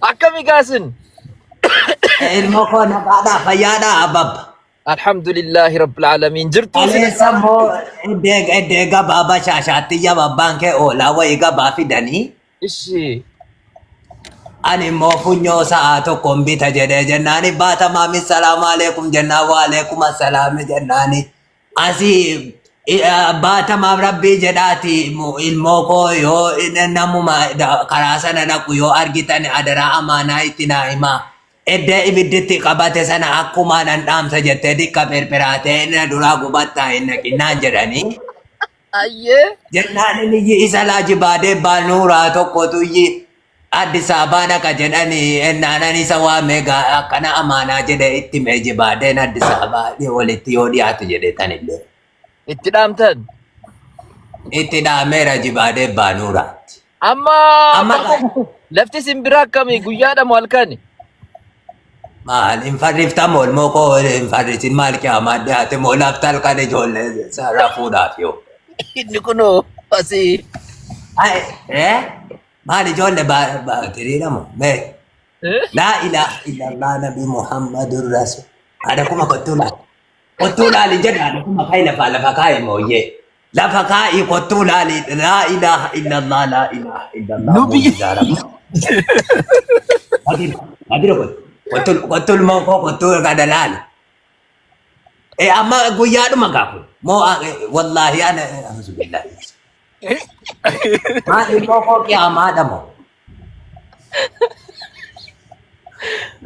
Akkami gaasin? Ilmoo koo nagaadhaa fayyaadhaa ababba. Alhamdulillahi rabbil aalamiin. Jirtuu isin Kaleessa immoo eddee gabaa bashaashaatti yababbaan kee oolaa wayii gabaa fidanii Ishi. ani immoo funyoo sa'aa tokkoon bita jedhee jennaani baatamaami salaamu aleekum jennaan waaleekum assalaami jennaani Asii baatamaaf rabbii jedhaati ilmoo koo yoo namuma karaa sana dhaqu yoo argitan adaraa amaanaa itti naa himaa. Eddee ibidditti qabate sana akkumaa nan dhaamsa jettee diqqa phirphiraatee na duraa gubattaa hin naqinnaan jedhanii. Ayyee. Jennaan inni isa laajibaadee baanuuraa tokkotu iyyi Addis Ababaa dhaqa jedhani ennaanan isa waamee gaa akkana amaanaa jedhe itti himee jibaadeen Addis Ababaa walitti yoo dhiyaate jedhe tanillee. Itti dhaamtan. Itti dhaameera jibaadee baanuuraatti. Amma Amma lafti isin biraa akkamii guyyaadha moo halkani? Maal hin farrifta moo ilmoo koo hin farrisin maal qiyaamaa dhiyaate moo lafti halkan ijoollee rafuudhaaf yoo. Inni kunoo asii. Ai, eh? Maal ijoollee baatiriidha moo? Mee laa ilaaha illallah nabi Muhammadur rasul. Haadha kuma kottuu laal. Kottuu laali jedha haadha kuma kaa'i lafa lafa kaa'i mooyyee. Lafa kaa'i kottuu laali laa ilaaha illallah laa ilaaha illallah Nu biyya. muujizaa rabbi. Badira badira kottu. Kottuu kottuu ilmoo koo kottuu kana laali. E amma guyyaadhuma gaafu. Moo wallaahi ana auzubillahi. Maal ilmoo koo qiyaamaadha moo?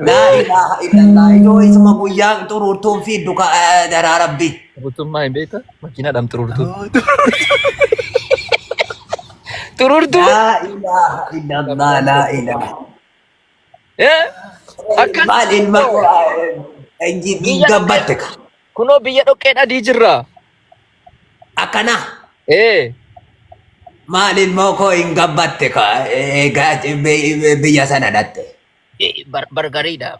Laa ilaaha illallah ijoo isuma guyyaan xuruurtuun fiiddu ka daraa rabbi. Xuruurtuun hin beekta? Makiinaadhaan xuruurtuu. Xuruurtuu? Laa ilaaha illallah laa ilaaha. Eh? Akkas Maal ilma koo biyya gabbatte ka. kunoo biyya dhoqqeen adii jirra. Akkana Ee. maal ilmoo koo hin gabbatte ka egaa biyya sana dhatte. Bargariidha.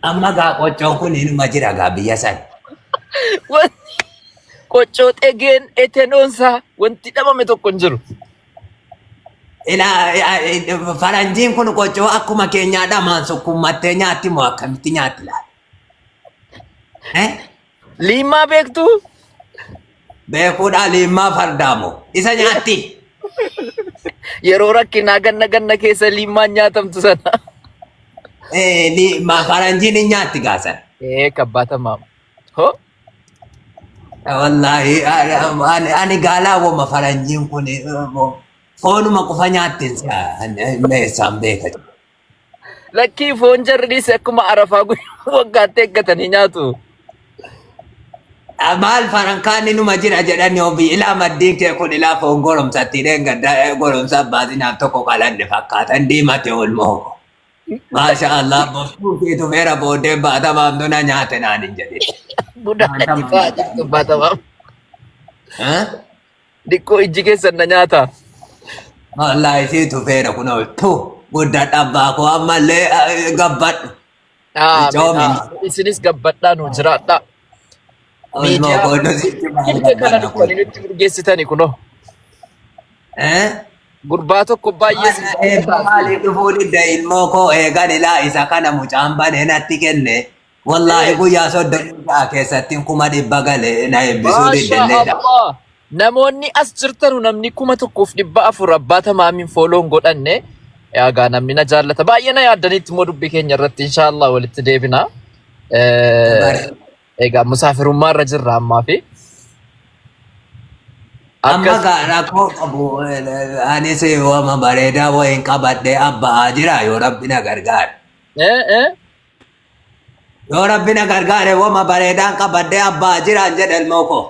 Amma gaa qoccoon kun inuma jira gaa biyya sana. Qoccoo xegeen etenoonsaa wanti dhabame tokko hin jiru. Ilaa faranjiin kun qoccoo akkuma keenyaa dhamaan sukkummattee nyaatti moo akkamitti nyaatti laata? Eh? Liimmaa beektuu? Beekuudhaa liimmaa fardaa moo? Isa nyaatti. Yeroo rakkinaa ganna ganna keessa liimmaan nyaatamtu sana. Eh, liimmaa faranjiin hin nyaatti gaasan. Ee kabbaatamaa. Hoo? Wallaahi ani ani gaalaa woma faranjiin kun foonuma qofa nyaattiin meessaan beeka. Lakkii foon jarri dhiise akkuma arafaa guyyaa waggaatti eeggatanii nyaatu. Maal farankaan inuma jira jedhani ofi ilaa maddiin kee kun ilaa foon goromsatti dheengadda goromsa abbaatinaaf tokko qalanne fakkaatan diimate olmoo. Maasha Allah bokkuu kee tufeera booddee baatamaaf nuna nyaate naan hin jedhin. Buna natti fa'aa jirtu baatamaaf. Eh? Diqqoo ijji keessan na nyaata. Wallaahi sii tufeera kunoo tu guddadha abbaa koo ammallee gabbadhu. Amiin. Coomi. Isinis gabbadhaa nu jiraadhaa. Olmoo Miidiyaa koo nu sitti maal Jirte kana gabbanna kun. dhuftanii nutti urgeessitani kunoo. Eh? Gurbaa tokko baay'ee si Eebba jaallataa fi maaliif dhufuu didda ilmoo koo eegan ilaa isa kana mucaan banee natti kenne. Wallaahi guyyaa 36 keessatti 100,000 gale na eebbisuu Maasha diddelleedha. Allah. Namoonni as jirtanu namni 1400 abbaa tamaamiin fooloon godhanne egaa namni na jaallata baay'ee na yaaddaniitti immoo dubbii keenya irratti inshaallah walitti deebina. Egaa musaafirummaa irra jirra ammaa fi Amma akkas gaa rakkoo qabu anis wama bareedaa wayiin qabadhee abba'aa jira yoo rabbi na gargaare. Eh, eh. Yoo rabbi na gargaare wama bareedaan qabadhee abba'aa jiraan jedhe ilmoo koo.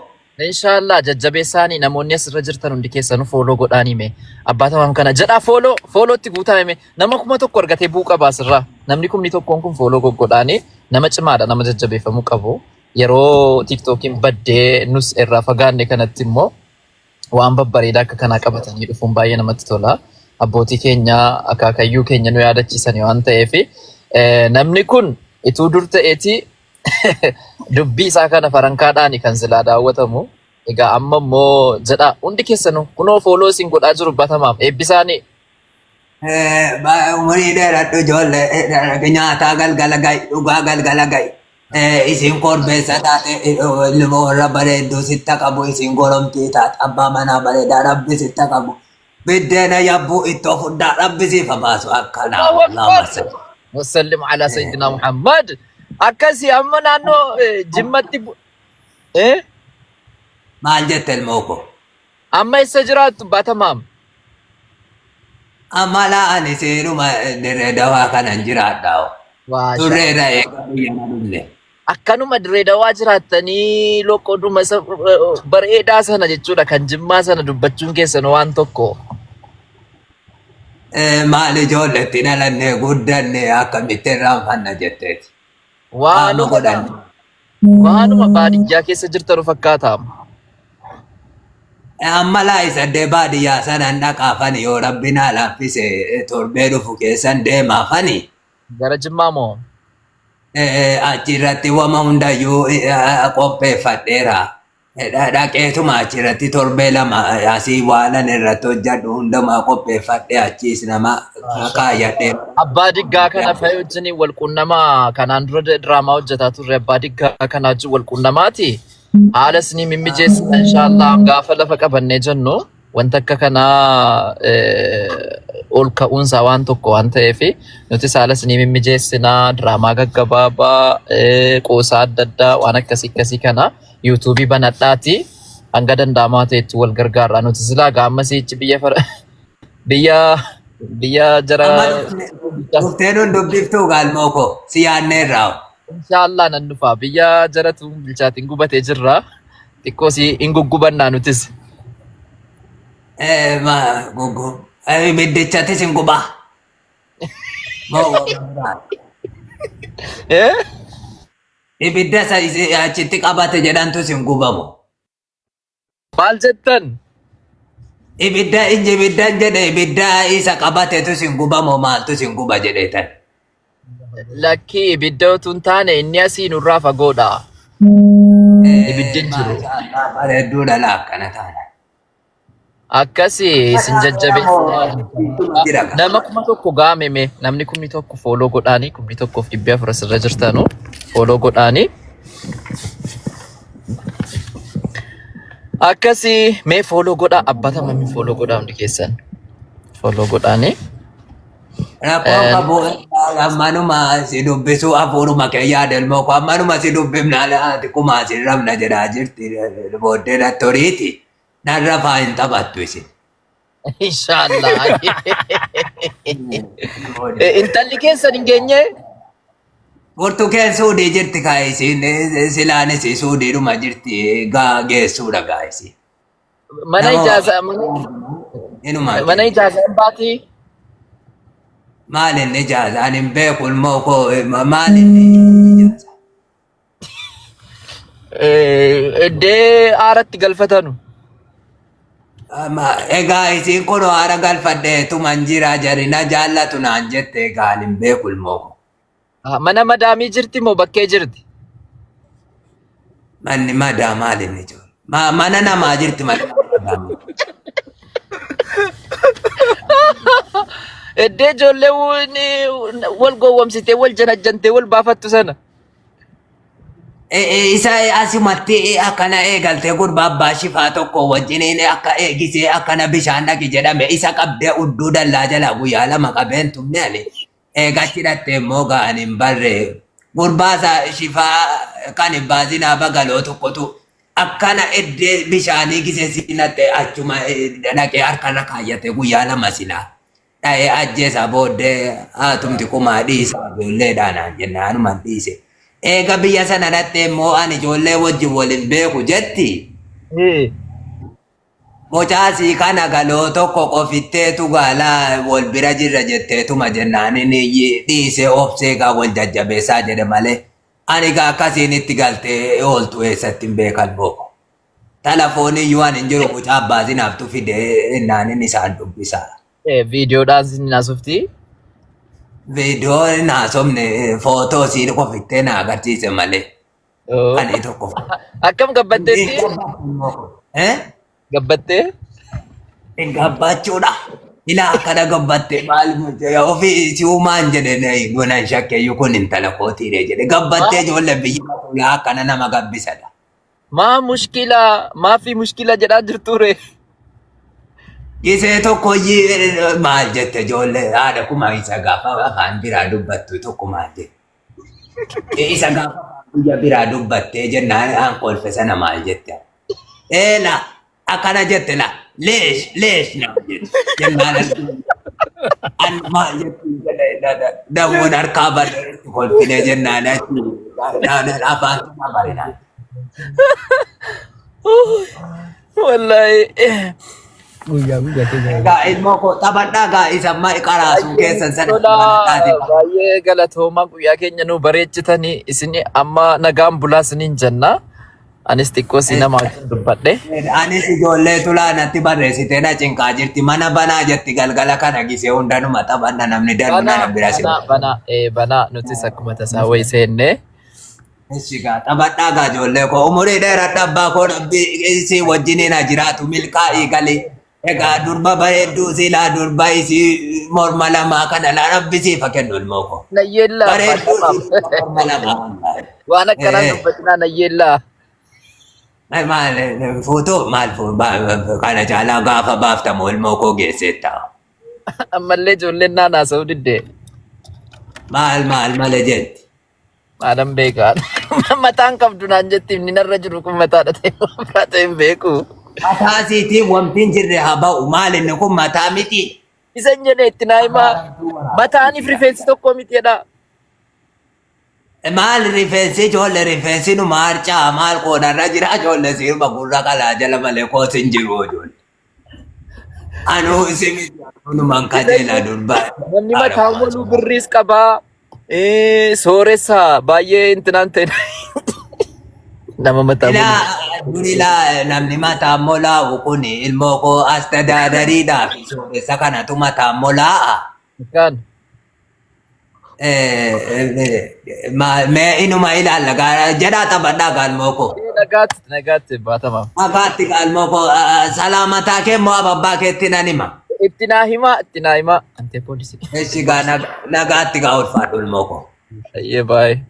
Inshaallah jajjabeessaanii namoonni asirra jirtan hundi keessanuu fooloo godhaanii mee abbaa tamaam kana jedhaa fooloo foolootti guutaa hime nama 1000 argatee bu'uu qaba asirraa namni 10,000 kun fooloo goggodhaanii nama cimaadha nama jajjabeeffamuu qabu yeroo tiiktookiin baddee nus irraa fagaanne kanatti immoo waan babbareedaa akka kanaa qabatanii dhufuun baay'ee namatti tola. Abbootii keenya akaakayyuu keenya nu yaadachiisanii waan ta'eef namni kun ituu dur ta'eeti dubbii isaa kana farankaadhaani kan silaa daawwatamu. Egaa amma immoo jedhaa hundi keessanuu kunoo fooloo isin godhaa jiru batamaaf eebbisaanii. Umurii dheeradhu ijoollee, nyaataa galgala ga'i, dhugaa galgala ga'i. Isin korbeessa taate, ilma warra bareedduu sitta qabu, isin goromtii taate, abbaa manaa bareedaa rabbi sitta qabu. Biddeena yabbuu ittoo fuddaa rabbi siif haa baasu akkanaa. Allahu Allahumma Akbar. salli. Wasallim ala sayyidina Muhammad. Akkasii amma naannoo Jimmatti eh? Maal jette ilmoo koo? Amma eessa jiraattu baatamaam? Amma laa ani seenuma Dirree Dawaa kanan jiraadha. Maasha Turreerra eega biyya na dhufne. Akkanuma Dirree Dawaa jiraattanii loqoduma isa bareedaa sana jechuudha kan Jimmaa sana dubbachuun keessan waan tokko. Maal ijoolletti dhalannee guddanne akkamitti irraanfanna jetteeti. Qaama Waanuma godhanne. Waanuma baadiyyaa keessa jirtanu fakkaata. Amma laa isa baadiyyaa sanan dhaqaafani yoo rabbi naa laaffise torbee dhufu keessan deemaafani. Gara Jimmaa moo? Achirratti wama hundayyuu qopheeffadheera. Dhaqeetuma achirratti torbee 2 asii waanan irratti hojjedhu hundumaa qopheeffadhee achiis nama kaayyadhee. Abbaa Diggaa kana fa'i wajjin wal quunnamaa kanaan dura diraamaa hojjetaa turre Abbaa Diggaa kana wajjin wal quunnamaati. Haala isinii mimmijeessina inshaallah gaafa lafa qabannee jennu wanta akka kanaa ol ka'uunsaa waan tokko waan ta'eef nutis haala isinii mimmijeessinaa diraamaa gaggabaabaa qoosaa adda addaa waan akkasii akkasii kana yuutuubii banadhaati hanga danda'amaa ta'etti wal gargaarra nuti silaa gaamma siichi biyya biyya biyya jara Amma dhuftee nun dubbiftuu gaalmoo koo si yaadneerraa. Inshaallah nan dhufa biyya jaratu bilchaatiin gubatee jirra xiqqoo si hin guggubannaa nutis. Ibiddichatis hin gubaa. Moo Eh? ibidda isa achitti qabate jedhantus hin gubamu. Maal jettan? Ibidda inji ibiddan jedhe ibidda isa qabatetus hin gubamu maaltus hin guba jedheetan. Lakkii ibidda utuu hin taane inni asii nurraa fagoodha. Ibiddi hin jiru. Maashaallah bareedduu dhala akkana taana. Akkasi isin jajjabeessinaa. Jira gaa. Nama 1000 gaameme namni 1000 follow godhaanii 1400 asirra jirtanu follow godhaanii. Akkasi mee follow godhaa abbaa tamamii follow godhaa hundi keessan follow godhaanii. Rakkoon qabu ammanuma si dubbisuu hafuuruma kee yaada ilmoo koo ammanuma si dubbifna ati kumaa si rabna jedhaa jirti booddee nattoriiti narra faa hin taphattu isin. Inshallah. Intalli keessan hin geenye? Burtukeen suudii jirti kaa isiin silaanis suudiidhuma jirti gaa geessuudha gaa isiin. Mana Nama ijaazaa mana inuma mana ijaazaa hin baatii? Maal inni ijaaza ani hin beeku ilmoo koo maal inni ijaaza. Iddee aaratti galfatanu. Amma egaa isiin kun haara galfadhee tuman jira jarina jaallatu naan jette egaa ani hin beeku ilmoo koo. Mana madaamii jirti moo bakkee jirti? Manni madaa maal inni jiru? Mana namaa jirti malee mana madaamii. Iddee ijoollee wal gowwomsitee wal janajjantee wal baafattu sana. Isa asumatti akkana eegaltee gurbaa abbaa shifaa tokko wajjiniin akka eegisee akkana bishaan dhaqi jedhame isa qabdee udduu dallaa jalaa guyyaa 2 qabeen tumne ani. Eega achi dhatte immoo ga'an hin barre. Gurbaa isaa shifaa kan hin baasinaa bagaloo tokkotu akkana eddee bishaanii gisee sinatte achuma dhaqee harkarra kaayyate guyyaa 2 silaa. Dha'ee ajjeesa booddee haatumti kumaa dhiisa ijoolleedhaan naan jennaan anuman dhiise. Eega biyya sana dhatte immoo ani ijoollee wajjin wal hin beeku jetti. Mucaa sii kana galoo tokko qofitteetu gaalaa wal bira jirra jetteetuma jennaan inni dhiisee obsee gaa wal jajjabeessaa jedhe malee ani gaa akkasiin itti galtee ooltu eessatti hin beekan booko. Talafoonii iyyuu ani hin jiru mucaa abbaa sinaaftu fide innaan inni isaan dubbisaa. Viidiyoodhaan sin haasofti. Viidiyoo hin haasofne footoo siin qofittee na agarsiise malee. Ani tokko. Akkam gabbatteetti? Eh? Gabbattee? Gabbachuudha. Ilaa akkana gabbatte maal ofii si uumaan jedhe gonan shakkeeyyu kun intala kootiire jedhe gabbattee ijoollee biyya ulaa akkana nama gabbisadha. Maa mushkila maafi mushkila jedhaa jirture. Gisee tokko maal jette ijoollee haadha kuma isa gaafa afaan biraa dubbattu tokko maal jette. Isa gaafa afaan biyya biraa dubbattee jennaan aan kolfe sana maal jette. Eela akkana jette la leesh leesh na jette jennaan an maal jettu daawwan harkaa badee kolfine jennaan achi afaan sana barinaan. Wallahi. Guyyaa guyyaa keenya. Egaa ilmoo koo taphadhaa gaa isa amma qaraasuu keessan sana Tola mana baay'ee galatoomaa guyyaa keenya nu bareechitanii isin amma nagaan bulaa isiniin jenna. Anis xiqqoo si nama wajjin dubbadhe. Anis ijoollee tulaa natti barreessitee na cinqaa jirti. Mana banaa jetti galgala kana gisee hundanuma taphanna namni darbu Banaa nana bira si. banaa banaa banaa nutis akkuma tasaa wayii seenne. Eshi gaa taphadhaa gaa ijoollee koo umurii dheeradha abbaa koo rabbi isii wajjiniin haa jiraatu milkaa'ii gali. Egaa durba bareedduu silaa durba isii morma lamaa kana laa rabbi siif haa kennu ilmoo koo. Nayyeellaa Bareedduu abbaa isii durba morma lamaa wallaahi. waan akkanaan Eh. dubbatinaa nayyeellaa. Ay, maal fuutoo maal kana caalaa gaafa baaftamu ilmoo koo geesseetta. Ammallee ijoolleen naan haasa'uu didde. Maal maal malee jetti. Maalan beekaa. Mataan qabdu naan jetti inni narra jiru kun mataadha ta'e waan biraa ta'e hin beeku. Mataa siitiin wanti hin jirre haa ba'u maal inni kun mataa miti. Isa hin jedhe itti naa himaa. Mataaniif rifeensi tokko miti jedha. Maal rifeensi ijoollee rifeensi nu maarcaa maal qoodarra jira ijoollee siirma gurra qalaa jala malee koos hin jiru ijoollee. Anuu isin numan kajeela durba. Namni mataa moluu birriis qabaa. Sooressa baay'ee intinaan ta'e. Nama mataa moluu. Ilaa durilaa namni mataa molaa'u kun ilmoo koo astadaadariidhaa fi sooressa kanatu mataa molaa'a. Kan. Mee inuma ilaalla jedhaa taphadhaa gaalmoo koo. Nagaatti nagaatti baatama. Nagaatti gaalmoo koo salaamataa kee immoo ababbaa keetti nan hima. Itti naa himaa itti naa himaa. Antee poolisii. Eshi gaa nagaatti gaa ulfaadhu ilmoo koo. Ayyee baay'ee.